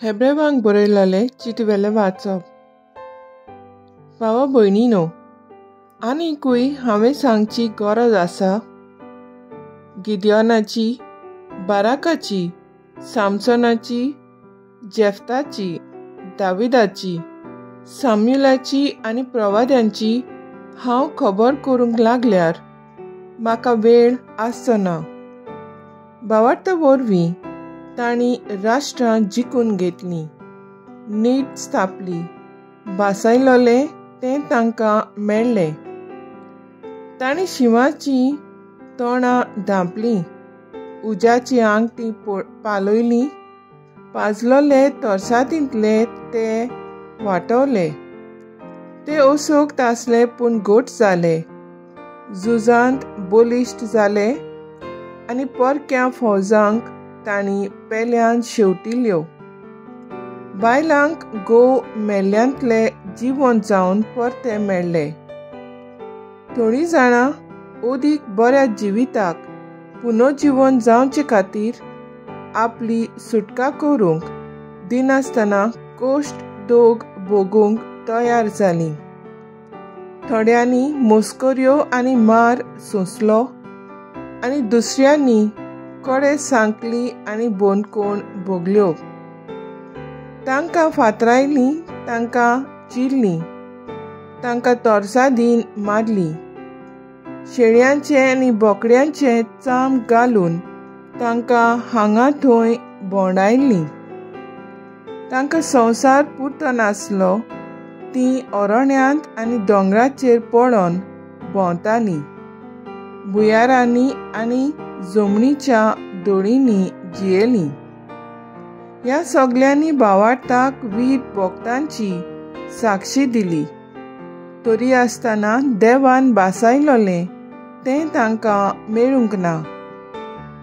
हेब्रेवांक बरयलेले चिटवेलें वाचप. भावा भयणीनो, आनीकूय हांवें सांगची गरज आसा? गिदियोनाची, बाराकाची, सामसोनाची, जेफ्ताची, दाविदाची, साम्युलाची आनी प्रवाद्यांची हांव खबर करूंक लागल्यार म्हाका वेळ आसचो ना. भावार्थ वरवीं तांणी राष्ट्रां जिखून घेतलीं, नीट स्थापली, भासायलोलें तें तांकां मेळ्ळें. तांणी शिंवाचीं तोंडां धांपलीं, उज्याची आंगठी पालयली, पाजलोले तरसादींतले ते वाटवले. ते असोक्त आसले पूण घट जाले, झुजांत बलिश्ट जाले आनी परक्या फौजांक तांणी पेल्यान शेवटिल्यो. बायलांक घोव मेल्ल्यांतले जिवन जावन परते मेळ्ळे. थोडीं जाणां अदीक बऱ्या जिविताक पुनर्जिवन जावचे खातीर आपली सुटका करूंक दिनासतना कश्ट दोग भोगूंक तयार जालीं. थोड्यांनी मस्कऱ्यो आनी मार सोंसलो आनी दुसऱ्यांनी कडे सांकली आनी बंदखण भोगल्यो. तांकां फातरायलीं, तांकां चिरलीं, तांकां तरसादीन मारलीं. शेळयांचें आनी बोकड्यांचें चाम घालून तांकां हांगा थंय भोंवडायलीं. तांकां संवसार पुरतो नासलो, तीं अरण्यांत आनी दोंगराचेर पळोवन भोंवतालीं. भुंयारांनी आनी जमनीच्या दोळींनी जियेलीं. ह्या सगल्यांनी भावार्थाक वीर भक्तांची साक्षी दिली. तरी आसतना देवान भासायलोलें तें तांकां मेळूंक ना.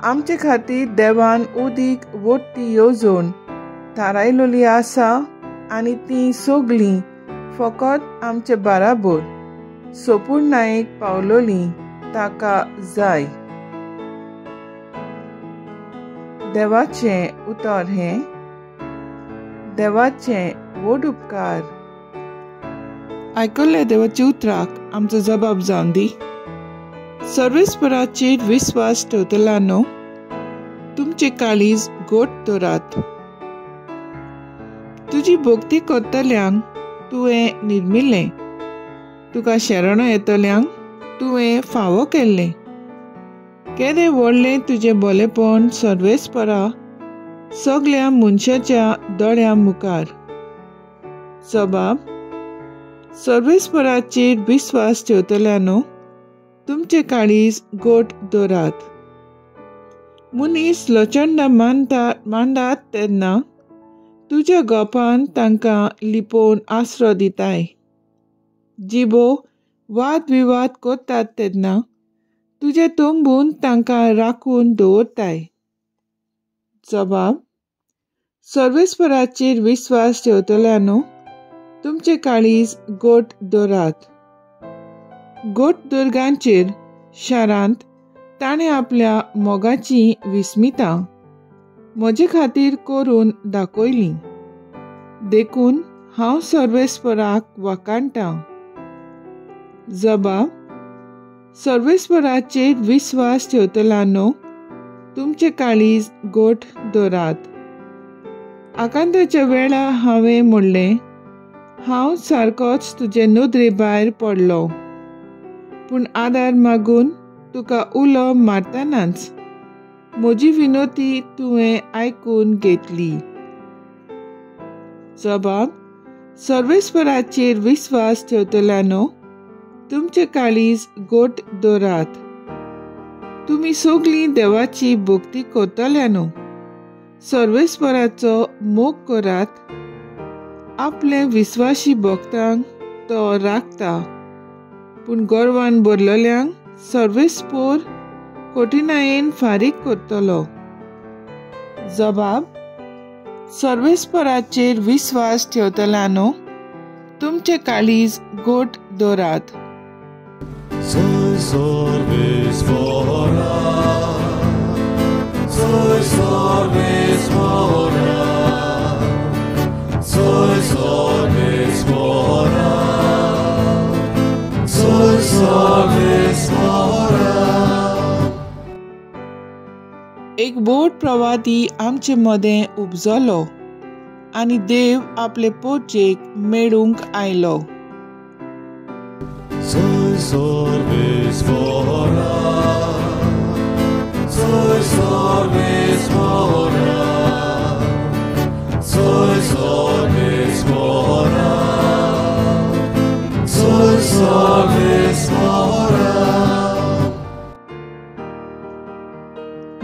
आमचे खातीर देवान अदीक वट्टी येवजण थारायलोली आसा आनी तीं सगलीं फकत आमचे बाराबर सोपूर्णायेक पावलोलीं ताका जाय. देवाचें उतर हें देवाचें व्हड उपकार. आयकल्ल्या देवाच्या उतराक आमचो जबाब जावन दी. सर्वेस्पराचेर विस्वास ठेवतल्यानो, तुमचे काळीज गोट दवरात. तुजी भक्ती करतल्यांक तुवें निर्मिल्लें, तुका शरणो येतल्यांक तुवें फावो केल्लें. केदें व्हडलें तुजें बोलेपण सर्वेस्परा, सगल्या मनशाच्या दोळ्यां मुखार. जबाब: सर्वेस्पराचेर विस्वास ठेवतल्यानो, तुमचे काळीज गोट दवरात. मनीस लोचंड मांडात तेन्ना तुज्या गोपान तांकां लिपोवन आसरो दिताय. जिबो वाद विवाद करतात तेन्ना तुजे तंबून तांकां राखून दवरताय. जबाब: सर्वेस्पराचेर विस्वास ठेवतल्यानो, तुमचे काळीज गोट दवरात. गोट दुर्गांचेर शारांत ताणें आपल्या मोगाचीं विस्मितां म्हजे खातीर करून दाखयलीं, देखून हांव सर्वेस्पराक वाखाणटां. जबाब: सर्वेस्पराचेर विस्वास ठेवतल्यानो, तुमचे काळीज गोट दवरात. आकांताच्या वेळा हांवें म्हणलें, हांव सारकोच तुजे नदरे भायर पडलो, पूण आदार मागून तुका उलो मारतनाच म्हजी विनोती तुवें आयकून घेतली. जबाब: सर्वेस्पराचेर विस्वास ठेवतल्यानो, तुमचे काळीज गोट दवरात. तुमी सगलीं देवाची भक्ती करतल्यानो, सर्वेस्पराचो मोग करात. आपले विस्वाशी भक्तांक तो राखता, पूण गर्वान भरलेल्यांक सर्वेस्पोर कठिणायेन फारीक करतलो. जबाब: सर्वेस्पराचेर विस्वास ठेवतल्यानो, तुमचे काळीज गोट दवरात. Soy service for एक व्हड प्रवादी आमचे मदें उपजलो आनी देव आपले पोचेक मेळूंक आयलो.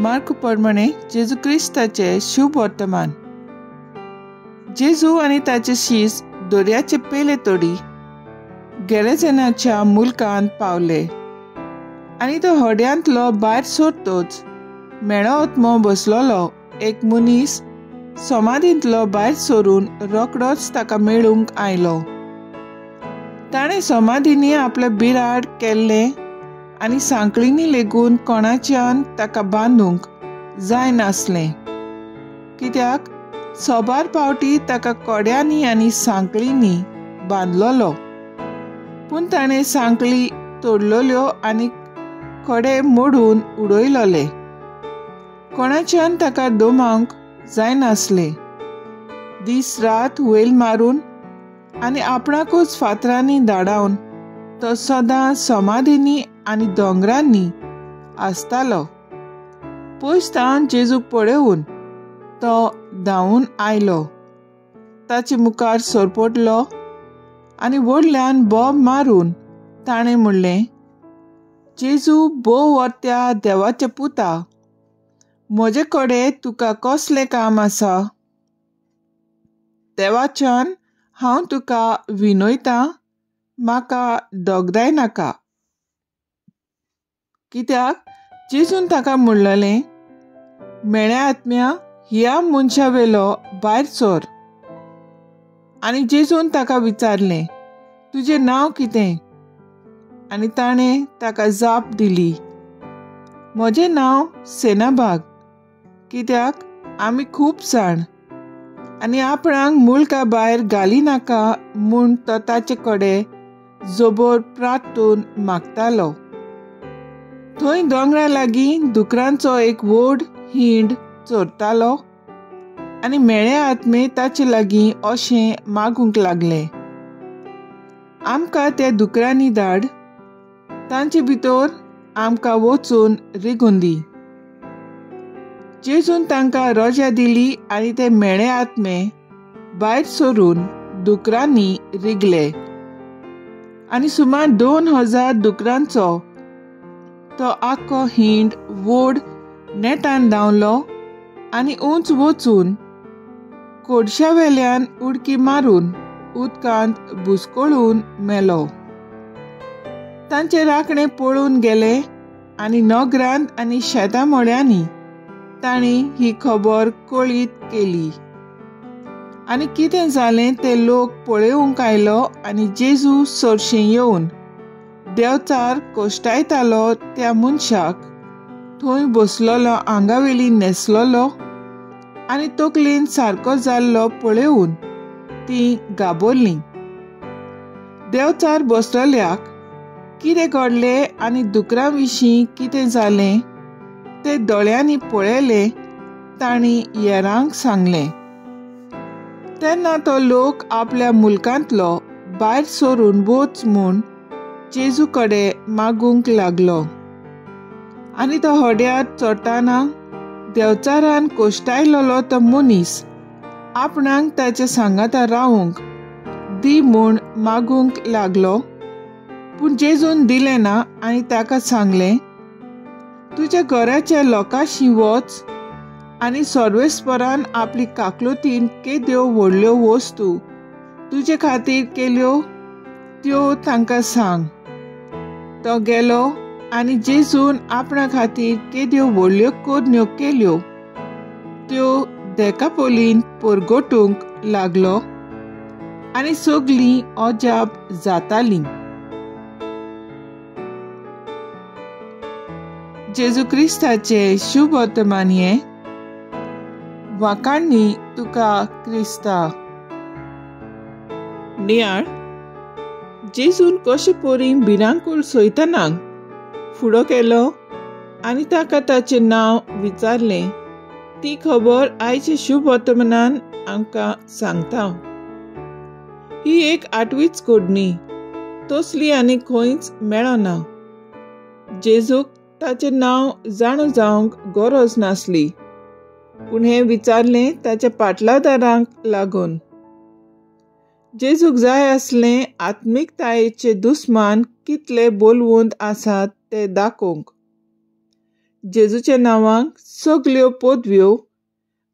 मार्क प्रमाणे जेजू क्रिस्ताचे शुभ वर्तमान. जेजू आनी ताचे शीस दर्याचे पेले तोडी गेरेजेनाच्या मुलकांत पावले आनी तो हड्यांतलो भायर सोडतोच मेळो आत्मो बसलोलो एक मनीस समाधींतलो भायर सरून रोकडोच ताका मेळूंक आयलो. ताणें समाधींनी आपलें बिराड केल्लें आनी सांकळींनी लेगून कोणाच्यान ताका बांदूंक जायनासलें, कित्याक सोबार पावटी ताका कोड्यांनी आनी सांकळींनी बांदलोलो. पूण ताणें सांकळी तोडलोल्यो आनी कोडे मोडून उडयलोले. कोणाच्यान ताका दोमावंक जायनासलें. दीस रात वयल मारून आनी आपणाकूच फातरांनी धाडावन तो सदां समाधींनी आनी दोंगरांनी आसतालो. पयस तावन जेजूक पळोवन तो धांवून आयलो, ताचे मुखार सरपटलो आनी व्हडल्यान बोब मारून ताणें म्हणलें, जेजू भोव वर्त्या देवाच्या पुता, म्हजे कडेन तुका कसलें काम आसा? देवाच्यान हांव तुका विनयतां, म्हाका दोगदाय नाका. कित्याक जेजून ताका म्हणलें, मेळ्या आत्म्या, ह्या मनशा वेलो भायर सर. आनी जेजून ताका विचारलें, तुजें नांव कितें? आनी ताणें ताका जाप दिली, म्हजें नांव सेनाबाग, कित्याक आमी खूब जाण. आनी आपणाक मुल्का भायर घाली नाका म्हूण तो ताचे कडेन जोबोर प्रार्थून मागतालो. थंय दोंगरा लागीं दुकरांचो एक व्हड हिंड चोरतालो आनी मेळे आत्मे ताचे लागीं अशें मागूंक लागले, आमकां त्या दुकरांनी धाड, तांचे भितर आमकां वचून रिगून दी. जेजून तांकां रजा दिली आनी ते मेळे आत्मे भायर सरून दुकरांनी रिगले आनी सुमार 2000 दुकरांचो तो आख्खो हिंड व्हड नेटान धांवलो आनी उंच वचून कोडशा वेल्यान उडकी मारून उदकांत बुसकोळून मेलो. तांचे राखणे पळून गेले आनी नगरांत आनी शेतां मळ्यांनी तांणी ही खबर कळीत केली. आनी कितें जालें तें लोक पळोवंक आयलो आनी जेजू सरशीं येवन देवचार कोश्टायतालो त्या मनशाक थंय बसलोलो आंगावेली न्हेसलोलो आनी तकलेन सारको जाल्लो पळोवन तीं गाबरलीं. देवचार बसलोल्याक कितें घडलें आनी दुकरां विशीं कितें जालें तें दोळ्यांनी पळयलें तांणी येरांक सांगलें. तेन्ना तो लोक आपल्या मुलकांतलो भायर सरून वच म्हूण जेजू कडेन मागूंक लागलो. आनी तो हड्यार चडटना देवचारान कोश्टायलोलो तो मनीस आपणाक ताचे सांगाता रावूंक दी म्हूण मागूंक लागलो. पूण जेजून दिलें ना आनी ताका सांगलें, तुज्या घराच्या लोकांशी वच आनी सर्वेस्परान आपली काकलुतीन केद्यो व्हडल्यो वस्तू तुजे खातीर केल्यो त्यो तांकां सांग. तो गेलो आनी जेजून आपणा खातीर केद्यो व्हडल्यो करण्यो केल्यो त्यो देकापोलीन परगटूंक लागलो आनी सगलीं अजाप जातालीं. जेजू क्रिस्ताचे शुभ वर्तमान हें. वाखाणणी तुका क्रिस्ता. नियाळ. जेजून कशे परी भिरांकूळ सैतानाक फुडो केलो आनी ताका ताचें नांव विचारलें ती खबर आयचे शुभ वर्तमानान आमकां सांगता. ही एक आठवीच घडणी, तसली आनी खंयच मेळना. जेजूक ताचें नांव जाणा जावंक गरज नासली, पूण हें विचारलें ताच्या पाटलादारांक लागून. जेजूक जाय आसलें आत्मिकतायेचे दुस्मान कितले बोलवंत आसात ते दाखोवंक. जेजूच्या नांवाक सगल्यो पदव्यो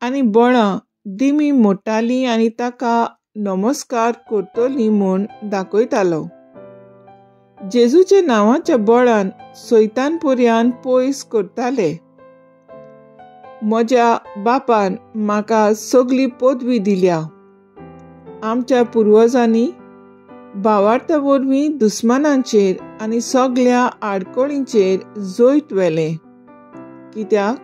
आनी बळां दिमी मोडटालीं आनी ताका नमस्कार करतली म्हूण दाखयतालो. जेजूच्या नांवाच्या बळान सैतान पर्यान पयस करताले. म्हज्या बापान म्हाका सगली पदवी दिल्या. आमच्या पुर्वजांनी भावार्था वरवीं दुस्मानांचेर आनी सगल्या आडखळींचेर जैत व्हेलें, कित्याक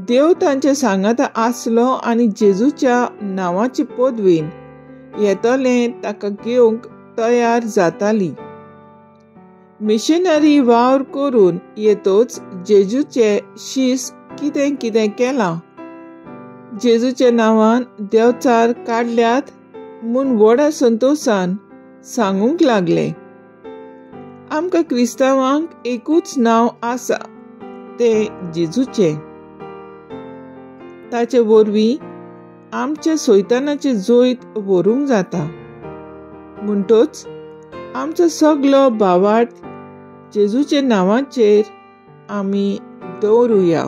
देव तांच्या सांगाता आसलो आनी जेजूच्या नांवाचे पदवीन येतलें ताका घेवंक तयार जाताली. मिशनरी वावर करून येतोच जेजूचे शीस कितें कितें केलां, जेजूच्या नांवान देवचार काडल्यात म्हूण व्हडा संतोशान सांगूंक लागले. आमकां क्रिस्तांवांक एकूच नांव आसा, तें जेजूचें. ताचे वरवीं आमच्या सैतानाचें जैत व्हरूंक जाता. म्हणटच आमचो सगलो भावार्थ जेजूच्या नांवाचेर आमी दवरुया.